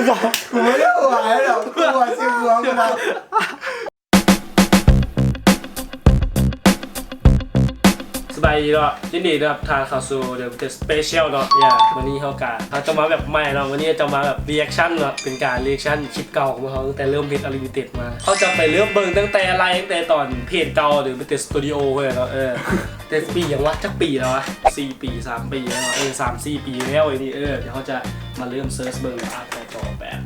ກູບໍ່ໄດ້ຫົວໃຫ້ດອກ ກູຫົວຊື່ຫົວກູນະ. ສະບາຍດີເນາະ ຍິນດີຕ້ອນຮັບທ່ານເຂົ້າສູ່ The Beatles Special ເນາະ. ຢ່າ ມື້ນີ້ເຮົາກະ ເຮົາຈະມາແບບໃໝ່ເນາະ ມື້ນີ້ເຮົາຈະມາແບບ reaction ເນາະ ເປັນການ reaction ຄລິບເກົ່າຂອງເຮົາຕັ້ງແຕ່ເລີ່ມເຮັດ Unlimited ມາ. ເຮົາຈະໄປເລີ່ມເບິ່ງຕັ້ງແຕ່ໄລ່ຕັ້ງແຕ່ຕອນເພຈເກົ່າ The Beatles Studio ພຸ້ນແຫຼະເນາະ. ເອີ ແຕ່ປີຫຍັງວະ ຈັກປີແລ້ວວະ ສີ່ປີ ສາມປີແລ້ວເນາະ. ເອີ ສາມສີ່ປີແລ້ວໄອ້ນີ້. ເອີ ດຽວເຮົາຈະມາເລີ່ມເສີດເບິ່ງ ອ່າ ໄປຕໍ່ແບບ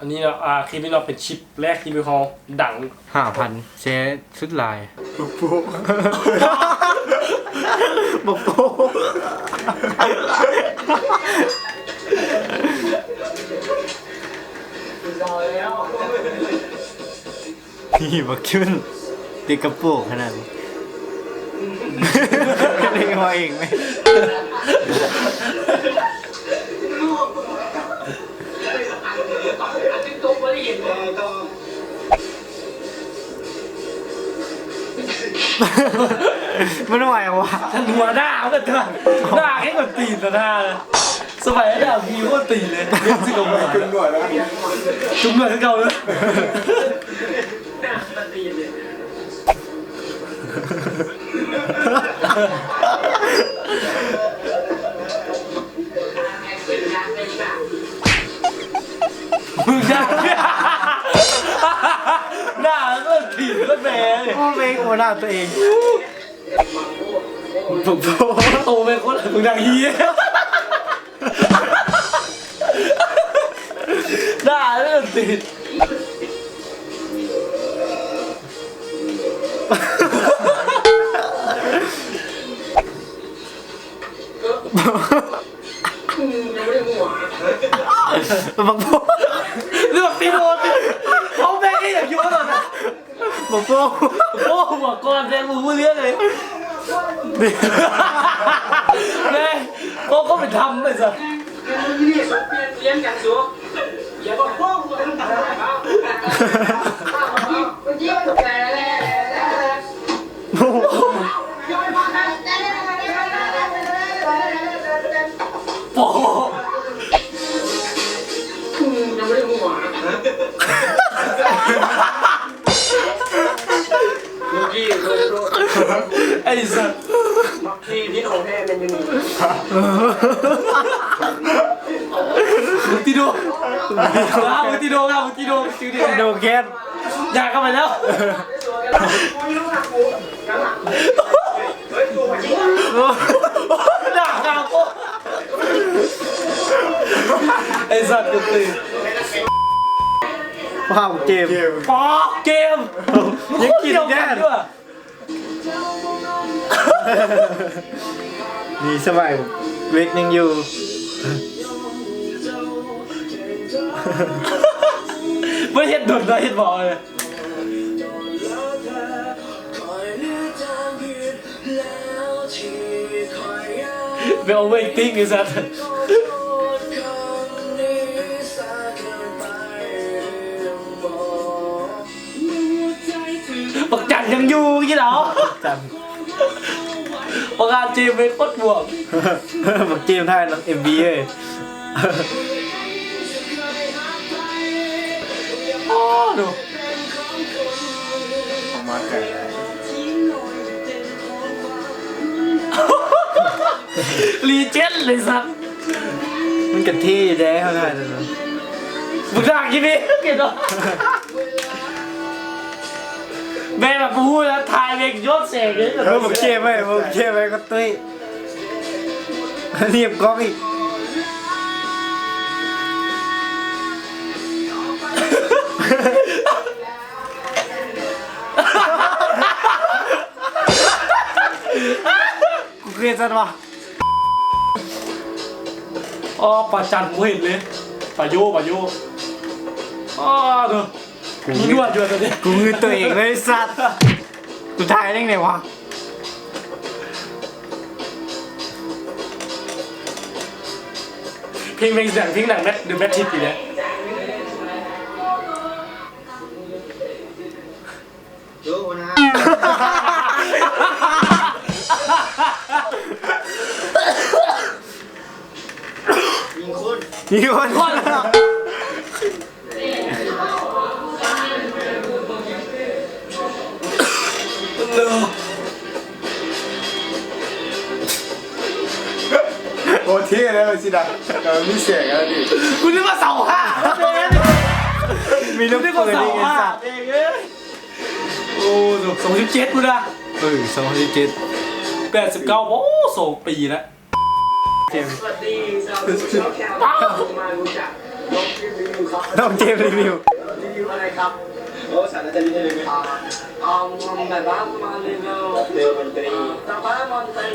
ອັນນີ້ເນາະ ອ່າ ຄລິບນີ້ເນາະ ເປັນຄລິບແລກທີ່ພວກເຮົາດັງ ຫ້າພັນ ແຊຣ໌ສຸດຫຼາຍ ບັກໂປ້ ບັກໂປ້ ນີ້ບັກຈຸນ ຕິດກະໂປງຂະໜາດນີ້ ເລີຍວ່າເອງແມ່ນ ມັນໄຫວຫວະ ທ່ານຫົວໜ້າມັນກໍ ໜ້າແຄ່ກວ່າຕີນຕະໜ້າ. ສະໄໝນັ້ນມີໂຄດຕີນເລີຍ ເລັບຊິກອອກມາ ຈຸງໜວດຄືເກົ່າເລີຍ. ມຶງຢ່າ ໜ້າເລີຍຖີບເລີຍແມ່ ໂອ້ ເປັນຫົວໜ້າຕົວເອງ. ໂອ້ໂຫ ໂຕແມ່ນຄົນ ມຶງດັງເຮີຍ ໜ້າເລີຍຕິດ. ບັກໂປ້ ເລືອກຕິໂມ ເອົາແບກໃຫ້ຢ່າຢູ່ຕອນນັ້ນ. ບໍ່ໂປ້ ໂອ້ ຫົວກ່ອນແຊງບໍ່ຮູ້ເລື່ອງເລີຍ ແມ່ງ ໂອ້ ກໍໄປທຳໄປຊະ. ໂອ້ ໄອ້ສັດ ຕິໂດ ຕິໂດ ຕິໂດ ຕິໂດ ຕິໂດແຄນ ຢາກເຂົ້າໄປແລ້ວ. ດ່າຫາໂກ ໄອ້ສັດ ກູຕີ ປາກເກມ ປາກເກມ ຍັງກິນແດ່ ນີ້ສະໄໝເວັກຍັງຢູ່ ບໍ່ເຮັດດົນ ບໍ່ເຮັດບໍ່ເລີຍ. ໄປເອົາເວັກຕິງໄອ້ສັດ ບັກຈັນຍັງຢູ່ຢູ່ເນາະ ຈັນ ປະກາດຈີບເປັນຄົນບວກ ບັກຈີບຖ່າຍເອັມວີເອີຍ ໂອ້ ດູ ອອກມາໄກ ລີເຈນເລີຍສັດ ມັນກະເທ່ຢູ່ເດ້ ເຮົາຖ່າຍນັ້ນນະ ມຶງຖ່າຍກິນນີ້ ເຫັນບໍ່ ແມ່ນແບບບໍ່ຮູ້ນະ ຖ່າຍແມ່ງຍ້ອນແສງເລີຍ ເອີ ບໍ່ເກັບໄວ້ ບໍ່ເກັບໄວ້ກໍຕຸ້ຍ ຮຽບກ້ອງອີກ ກູເຄຍຈັດວ່າ ອໍ ປາຈັນບໍ່ເຫັນເລີຍ ປາໂຢ ປາໂຢ ອໍ ເດີ ກູງືດ ມີໜວດຢູ່ຕົວນີ້ ກູງືດຕົວເອງເລີຍໄອ້ສັດ ສຸດທ້າຍເດ້ງໄດວະ ເພງ ເພງດັງ ເພງດັງແມັດ The Matrix ນີ້ແຫຼະ. ຍິງຄົນ ຍິງຄົນ ຄົນ ໂອ້ ເທ່ເລີຍຊິດາ ເອີ ມີແສງແລ້ວນີ້ ກູນຶກວ່າເສົາຫ້າ ມີລູກ ກູນຶກວ່າເສົາຫ້າ ເອີ ໂອ້ ສອງພັນສິບເຈັດພຸ້ນນະ ເອີ ສອງພັນສິບເຈັດ ແປດສິບເກົ້າ ໂອ້ ສອງປີແລ້ວ. ເຈມ ນ້ອງເຈມຣີວິວ ຣີວິວອະໄລຄັບ? ໂອ້ ສານາຈາຣີ ຣີວິວ ອ່າ ອືມ ແບບວ່າປະມານນີ້ເນາະ ເລື່ອງດົນຕີ ອ່າ ແບບວ່າດົນຕີ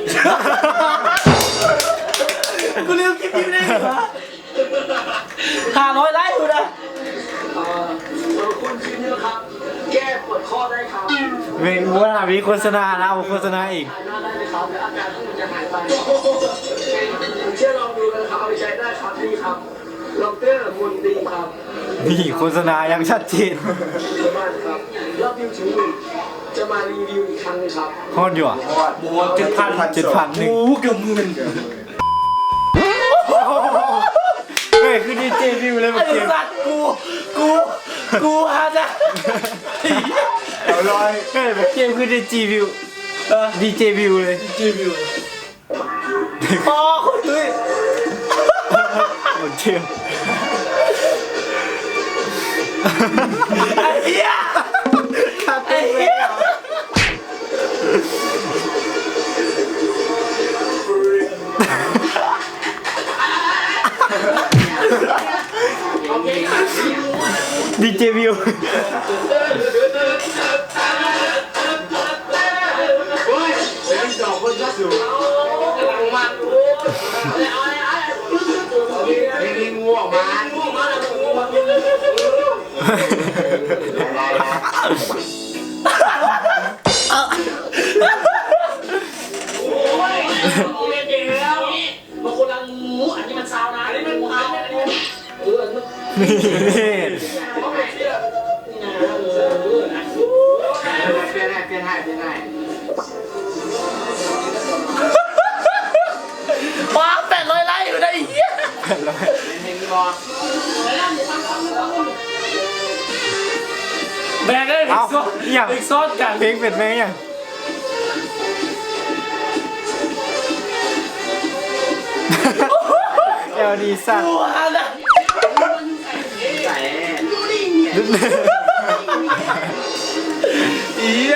ກູລືມຄລິບນີ້ໄດ້ຫວາ? ຫ້າຮ້ອຍໄລ້ພຸ້ນນະ ອ່າ ໂດຍຄຸນຊິນນີ້ແຫຼະຄັບ ແກ້ປວດຂໍ້ໄດ້ຄັບ ແມ່ງບໍ່ຖ້າມີໂຄສະນານະ ເອົາໂຄສະນາອີກ ໄດ້ເລີຍຄັບ ແລະອາການຂອງມັນຈະຫາຍໄປ ເຊື່ອລອງດູນະຄັບ ເອົາໄປໃຊ້ໄດ້ຄັບ ນີ້ຄັບ ດອກເຕີ ມົນຕີຄັບ ນີ້ໂຄສະນາຢ່າງຊັດເຈນ ປະມານຄັບ ລອບຢູທູບ ຈະມາຣີວິວອີກຄັ້ງໜຶ່ງຄັບ ຮອດຢູ່ຫວາ? ບໍ່ຮອດ ເຈັດພັນ ເຈັດພັນໜຶ່ງ ໂອ້ ເກືອບໝື່ນ. ເຮີ້ຍ ຄືດີເຈວິວເລີຍ ໄອ້ສັດ ກູ ກູ ກູຫາຈະ ເອົາລອຍ ເຮີ້ຍ ເກມຄືດີເຈວິວ ເອີ ດີເຈວິວເລີຍ ດີເຈວິວ ອໍ ໂຄດຕຸ້ຍ ໂອເຄ ໄອ້ເຫຍ ໄອ້ເຫຍ. ດີເຈວິວ ປາດ ແປດຮ້ອຍໄລ້ຢູ່ໃດ໋ ແບກເອີຍ ເອົ້າ ເພງຊ້ອນ ເພງຊ້ອນກັນ ເພງເປັນແມ່ຫຍັງ? ແອວດີສັດ ເອີຍ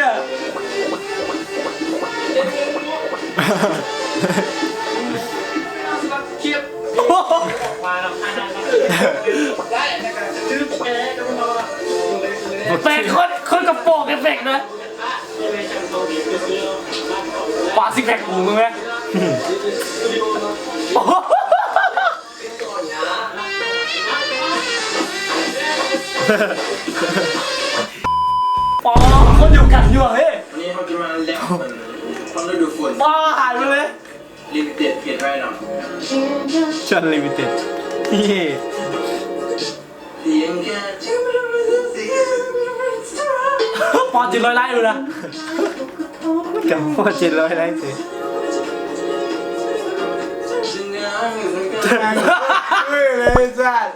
ແປດຄົນ ຄົນກະໂປງເອເຟັກນະ. ປາຊິກແພັກກູ ມຶງແມ່ ປາ ຄົນດຽວກັນຢູ່ເຮີ້ຍ ອັນນີ້ເຮົາຈະມາແລັບເບິ່ງ ຕອນລະດູຝົນ ປາ ຫາຍໄປເລີຍ ລິມິເຕັດເພດໄວ້ເນາະ ຊອນລິມິເຕັດ ເຢ້. ປອນເຈັດຮ້ອຍໄລ້ພຸ້ນນະ ກະພໍເຈັດຮ້ອຍໄລ້ເຕີ ເຮີ້ຍ ໄອ້ສັດ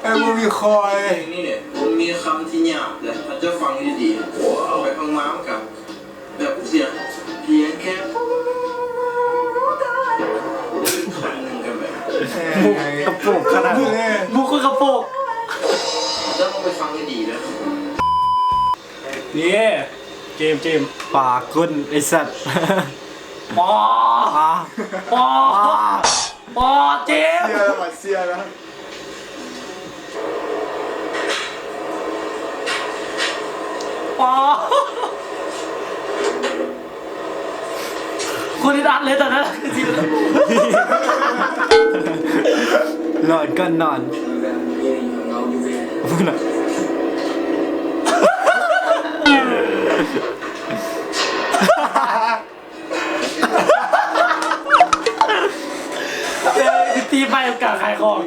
ເອີ ບໍ່ມີຄໍເລີຍ ນີ້ແຫຼະ ມັນມີຄຳທີ່ຫຍາບເລີຍ ຖ້າເຈົ້າຟັງດີໆ ເອົາໄປຟັງມາມັນກະ ແບບເສຍງ ພຽງແຄ່ ກະໂປງຂະໜາດ ບຸກກະໂປງ ເຈົ້າຕ້ອງໄປຟັງໃຫ້ດີເດີ ເຢ້ ເກມ ເກມ ປາກຸນ ໄອ້ສັດ ປາ ປາ ປາ ປາ ເຈມ ເສຍແລ້ວ ເສຍແລ້ວ. ປາ ໂຄດອຶດອັດເລີຍຕອນນັ້ນ ນອນກ່ອນນອນ ພຸ້ນນະ. ເອີ ຕີໄປການຂາຍຂອງ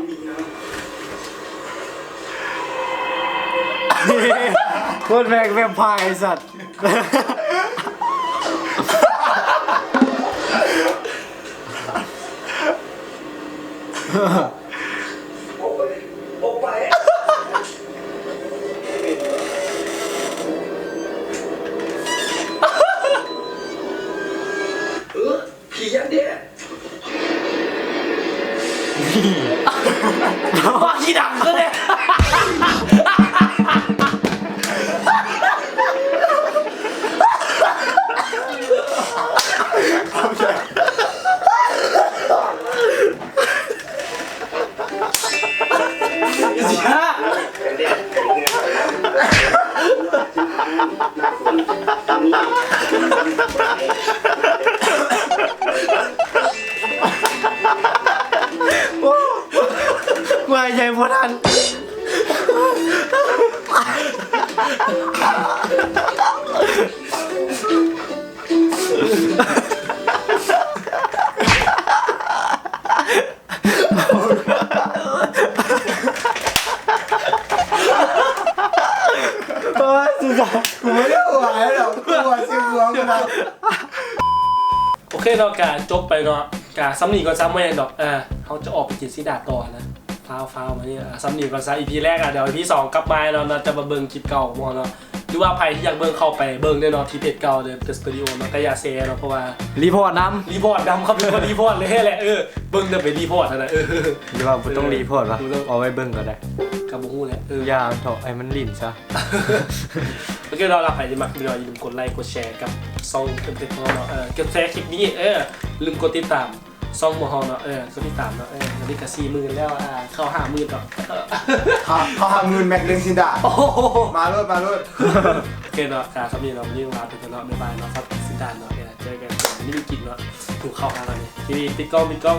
ໂຄດແມ່ງແວມໄພ ໄອ້ສັດ. ອອກໄປ ອອກໄປ ເປັນ ໂອ້ ຫາຍໃຈບໍ່ທັນ. ໂອ້ຍ ສຸດຍອດ ກູບໍ່ໄດ້ຫົວໃຫ້ດອກ ກູຫົວຊິຫົວກໍໄດ້. ໂອເຄເນາະ ກະຈົບໄປເນາະ ກະສ່ຳນີ້ກ່ອນຊະ ບໍ່ຫຍັງດອກ. ເອີ ເຮົາຈະອອກໄປກິນຊີດາຕໍ່ຫັ້ນນະ ຟ້າວໆ ມານີ້. ເອີ ສ່ຳນີ້ກ່ອນຊະ ອີພີແລກ. ອາ ດຽວອີພີສອງກັບມາເນາະ ເນາະ ຈະມາເບິ່ງຄລິບເກົ່າບໍ່ເນາະ ຫຼືວ່າໃຜທີ່ຢາກເບິ່ງເຂົ້າໄປເບິ່ງເດີເນາະ ທີ່ເພຈເກົ່າເດີ The Studio ເນາະ ກະຢ່າແຊເນາະ ເພາະວ່າ ຣີພອດນຳ ຣີພອດນຳ ເຂົາເປັນຄົນຣີພອດເລີຍແຫຼະ. ເອີ ເບິ່ງແຕ່ໄປຣີພອດຫັ້ນນະ. ເອີ ຫຼືວ່າບໍ່ຕ້ອງ ເອີ ຣີພອດວະ ບໍ່ຕ້ອງ ເອົາໄວ້ເບິ່ງກໍໄດ້ ກໍບໍ່ຮູ້ແຫຼະ. ເອີ ຢ່າເຖາະ ໃຫ້ມັນຫຼິ້ນຊະ. ໂອເຄເນາະ ລະໃຜທີ່ມັກເນາະ ຢ່າລືມກົດໄລກ໌ ກົດແຊກັບຊ່ອງເປັນເປັນຂອງເຮົາເນາະ. ເອີ ກົດແຊຄລິບນີ້ ເອີ ຢ່າລືມກົດຕິດຕາມ ຊ່ອງຂອງເຮົາເນາະ. ເອີ ກົດຕິດຕາມເນາະ. ເອີ ຕອນນີ້ກໍສີ່ໝື່ນແລ້ວ ອ່າ ເຂົ້າຫ້າໝື່ນເນາະ. ເຂົ້າ ເຂົ້າຫ້າໝື່ນ ແມັກເລື່ອງຊິນດາ ໂອ້ໂຫ ມາໂລດ ມາໂລດ. ໂອເຄເນາະ ກະສ່ຳນີ້ເນາະ ວັນນີ້ລາໄປກ່ອນເນາະ ບາຍບາຍເນາະ. ເຂົ້າກິນຊິນດາເນາະ ເອີ ເຈີກັນ ນີ້ກິນເນາະ ຫິວເຂົ້າຂະໜາດນີ້. ທີວີ ປິດກ້ອງ ປິດກ້ອງ.